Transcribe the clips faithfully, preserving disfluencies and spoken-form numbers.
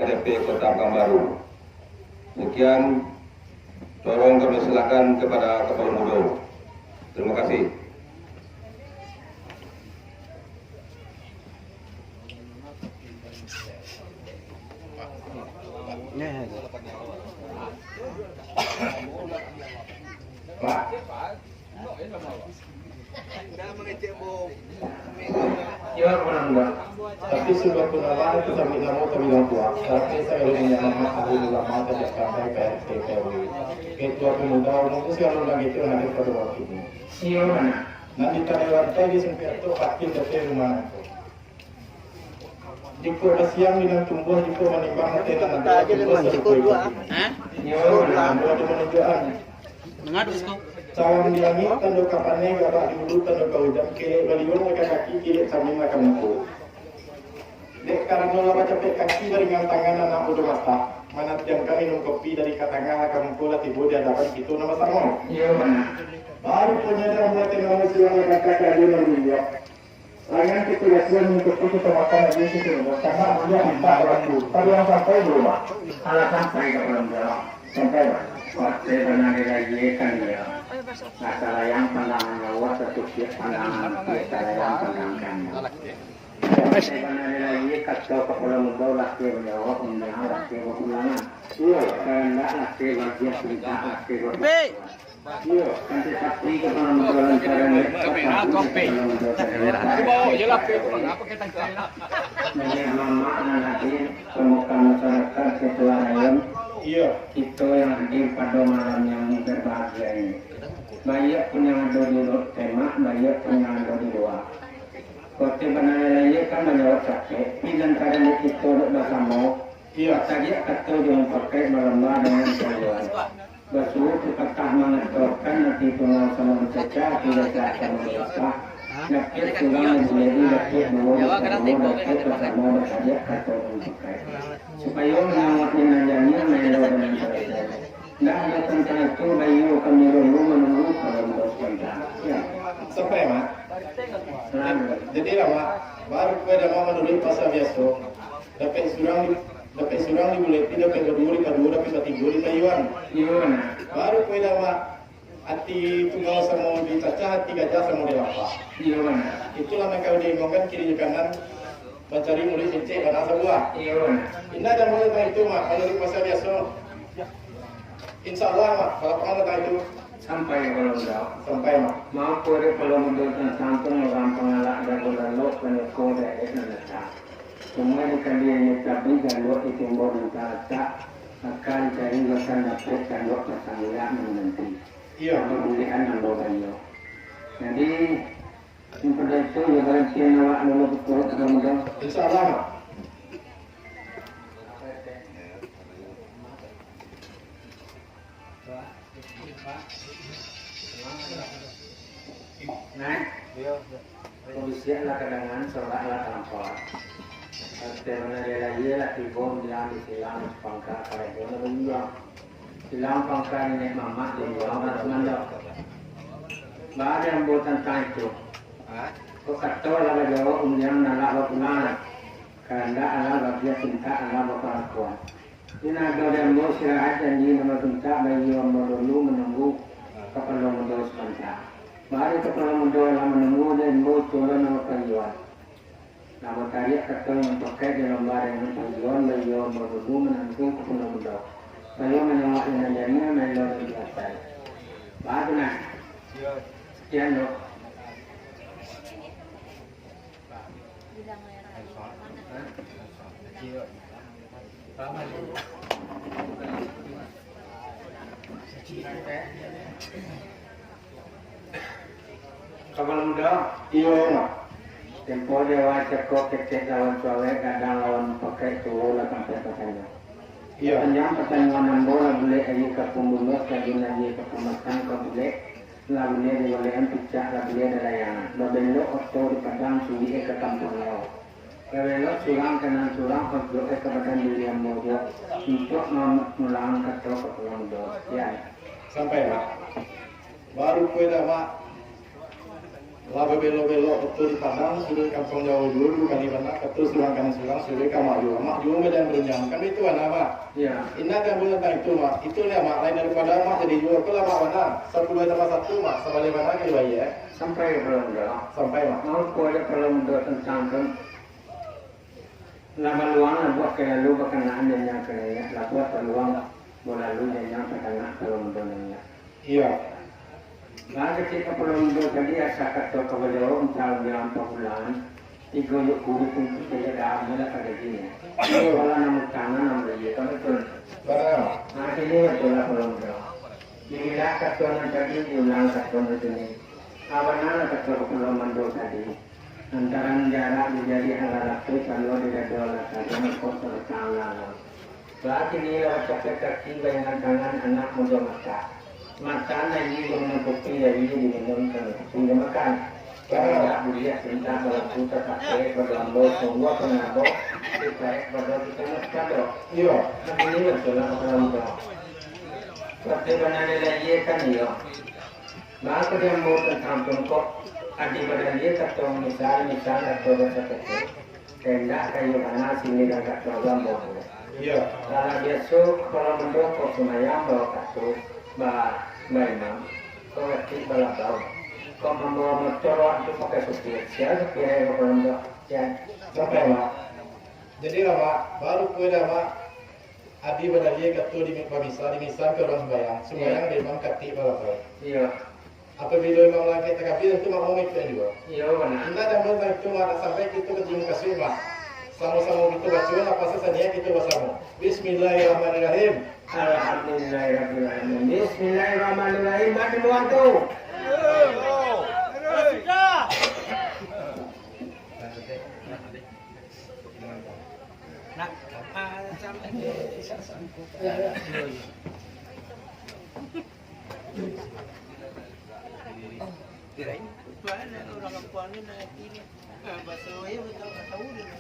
K T P Kota Pekanbaru. Sekian, tolong kami serahkan kepada Kepala Mudo. Terima kasih. Pak. Iyo, Pak Lambang. Tapi sudah pun lama tu kami namo kami orang tua. Tapi saya punya mamak ahli ulama saja sampai P R T P R W. Ketua pemuda umum tu segala orang itu hadir pada waktu ini. Iyo, Pak. Nah, di tengah rantai di sempit tu pasti teteh rumah tu. Jikok basiang di nan tumbuah, jikok manimbang ateh nan ado, jikok sarupo iko kini. Iyo, Pak Lambang. Ado manunjuakan. Mangadu siko. Cawan di langik, tando ka paneh, gabak di ulu, tando ka ujan, kilek baliun ka kaki, kilek saming ka muko. Dek karano lah bacapek kaki, baringan tangan anak mudo masak, manantian ka minum kopi dari ka tangah ka muko lah tibo di adapan kito nan basamo. Iyo, bana. Baru punyo dah buat tengah musim, lah kaka ka ado nan diliek. Tangan kito lakuan untuk kito makan lagi kito, sama dia minta waktu. Tapi yang sampai di rumah. Alah sampai ka dalam dalam. Sampai, Pak. Partai bana dilahirkan dia. Nah, salayang pandangan awak, satu pihak pandangan, pihak salayang pandangan. Partai bana dilahirkan, kato kapalo mudo lah dia menjawab, undangan lah dia bapulangan. Iyo. Kahandak lah dia bagian pinta lah dia bapulangan. Iyo, kanti sapi ka pangambang lantaran. Banyak mamak nan hadir, pemuka masyarakat, ketua rayon. Iyo. Kito yang hadir pado malam yang berbahagia ini. Baiak pun yang ado di lu-, temak, baiak pun yang ado di lua. Kota Bandaraya kan manjawab capek, tapi lantaran di kito duduk basamo, Iyo. Tadi kato jo mupakaik balamba dengan panjuan. Basuo pepatah mangatokan, ati tunggal samo dicacah, ati dicacah samo diasah. Dapiak surang dibuleki, dapiak duo ditaruo, dapiak basamo batariak, kato jo mupakaik. Supayo manyawak nan janiah, maelo dengan taraja. Ndak ado tantang itu, baiyo kami dulu manunggu kalau bos kanta. Yo. Sampai, Mak. Selamat. Jadi lah, Mak, baru kue dah mau manuruik pasal biaso. Dapek surang di, dapek surang dibuleki, dapek baduo dipaduo, dapek batigo dipaiyoan. Iyo, bana. Baru kue dah, Mak, ati tunggal samo dicacah, ati gajah samo dilapah. Iyo, bana. Itulah nan kalu diimbaukan kiri jo kanan, mancari muluik cincin bana sabuah. Iyo, bana. Indak ado muluik baitu, Mak, kalau di pasar biaso. Insya Allah, Mak, balapangan datang itu. Sampai kalau udah. Sampai, Mak. Mangko dek kalau mudo tantang tu, urang pangalak dago lalok, paniko dek nan datang. Cuma di kalian yang tabik galok di timbok nan talatak, akan cari makan dapek tandok pasang liak nan nanti. Iyo. Sama bulikan ambo banyo. Jadi, yang pada itu, ya, garansian awak dulu betul, mudah-mudahan. Insya Allah. Nah, kondisi lah kadangan, sorak lah tampak. Partai Bandaraya lah tibo, bilang disilang pangka, kalau pun lah beliau. Silang pangka niniak mamak, beliau lah sumando. Baa dek ambo tantang itu. Kok kato lah bajawab, undiang nan lah bapulang. Kahandak alah bagiah, pintak alah bapalakuan. Di nan ado di ambo istirahat, janji nan bapintak, baiyo ambo dulu manunggu kapalo mudo sabanta. Bari kapalo mudo lah manunggu, di ambo itulah nan bapaiyoan. Nan batariak kato nan mupakaik di lomba dek nan bapaiyoan, baiyo ambo dulu manunggu kapalo mudo. Supayo manyawak nan janiah, maelo nan di ateh. Baa tu nah. Sakian tu. Kapalo mudo. Iyo, Mak. Tempo di awal cako ketek lawan suawek, gadang lawan mupakaik, tuo lah sampai patanyo. Iyo. Panjang patanyuan ambo lah bulek aia ka pambuluah, tajun aia ka pamasan, ka bulek. Lah buliah di balean, picak lah buliah di layangan. Babelok oto di padang, sulik ka kampuang laok. Babelok surang ka nan surang, pojok ka badan diri ambo juo, untuak ma-, mulang kato kapalo mudo. Sakian. Sampai, Mak. Baru kue dah, Mak. Lah babelok-belok kato di Padang, suruah kampuang jauah juo, dulu kami bana, kato surang kami surang, suruah ka Mak juo. Mak juo badan runjang. Kan itu bana, Mak? Iyo. Indak tabua tantang itu, Mak. Itu lah, Mak, lain daripado Mak jadi juo. Itulah, Mak, bana. Sapuluah tambah satu, Mak. Sabaleh bana ka dibayia, eh. Sampai ka Palo Mudo. Sampai, Mak. Mau ko aja Palo Mudo tantang tu. Lah baluang, lah buah ka lalu, bakanaan janjang ka naiak, lah buah baluang, buah lalu janjang takanak, Palo Mudo naiak. Iyo. Lah kecek ka Palo Mudo tadi, asa kato ka baliau, antah bilang ampek bulan, tigo yo kuruik pun kito yo dah amuah lah ka gaji nyo. Iyo, walau namo tangan, namo iyo, kan batua. Bana. Nah, kini batua lah Palo Mudo. Diulang kato nan tadi, diulang kato nan kini. Bana lah kato ka Palo Mudo tadi. Lantaran jarak dijadi alah lapeh, kalau di dado alah tajam, kok sabatang alah alam. Lah kini lah bacapek kaki, baingan tangan, anak mudo matak. Matak nan iyo diminum kopi, dari iyo diminum, kalau kopi dimakan. Kalau indak buliah, pintak balaku, tatapek, bagambo, sungguah pangabo, dipaek, bado kita nak pado. Iyo. Nah, kini lah tu lah, kalau mudo. Tapi bana dilayiekan iyo. Mako di ambo tantang tu ko, adi badalil kato misal, misal kato basakecek, kandak kayo bana sini dan kato ambo tu. Iyo. Lah biaso kapalo mudo ko sumbayang bawa kato, ba, baimam, ko ratik balabau. Ko mambawa motor, wak tu pakai supir. Sia supir e kapalo mudo? Sia. Sampai, Mak. Jadi lah, Mak, baru kue dah, Mak. Adi badalil kato di, bamisa, dimisal ka urang sumbayang. Sumbayang di imam katik balabau. Iyo. Apabilo imam langkek takabir, tantu makmum ikuik juo. Iyo, bana. Indak ado nan itu, Mak, nak sampai kito ka tarimo kasuik, Mak. Samo-samo kito baco, lah puaso saniaik kito basamo. Bismillahirrahmanirrahim. Alhamdulillahirabbil alamin. Bismillahirrahmanirrahim. Bagi buah tu. Nak, ah, sama. Kirain, tuan, orang kampung ni nak ini. Ah, bahasa Melayu, tahu, tahu dia.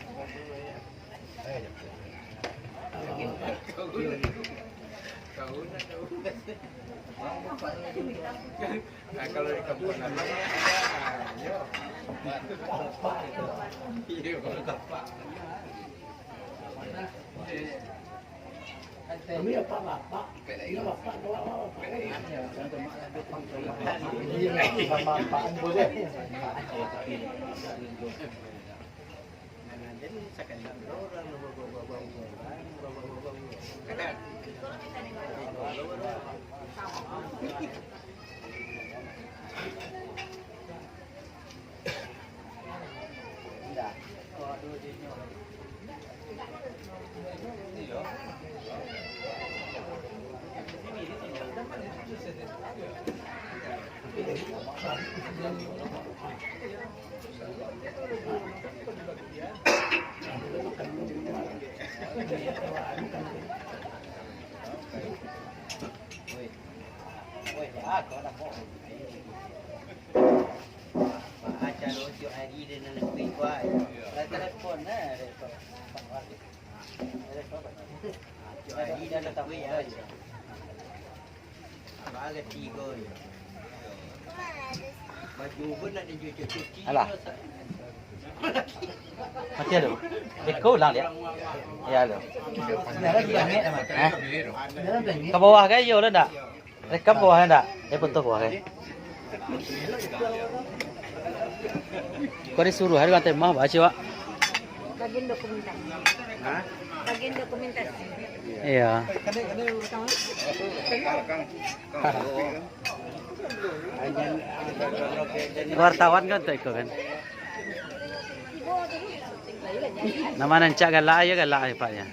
Kau nak tahu. Nah, kalau di kampung abang, iyo. Iyo. Kami apa bapak? Ini bapak, bapak, bapak. Ini bapak, bapak, boleh. Alah. Mati ado. Eko ulang dia. Ya lo. Eh? Ka bawah ka iyo lo ndak? Rekam bawah ndak? Eh, foto bawah kan? Kau disuruh hari kan temah baca, Wak. Bagian dokumentasi. Hah? Bagian dokumentasi. Iya. Wartawan kan tak ikut kan? Nama nan cak galak aja, galak aja, Pak, ya.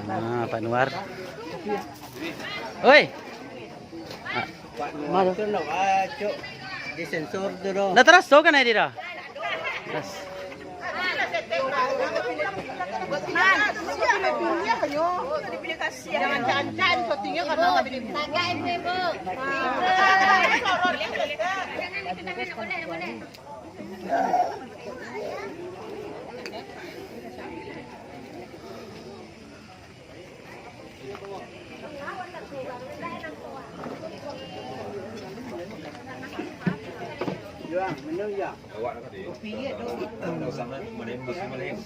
Ah, Pak Nuar. Oi. Pak Nuar tu nak baco. Disensor tu doh. Dah terasa kan dia dah? Terus. Jangan cancak syutingnya karena nggak ada di. Awak nak kata, tak usah nak, mana yang musim mana yang.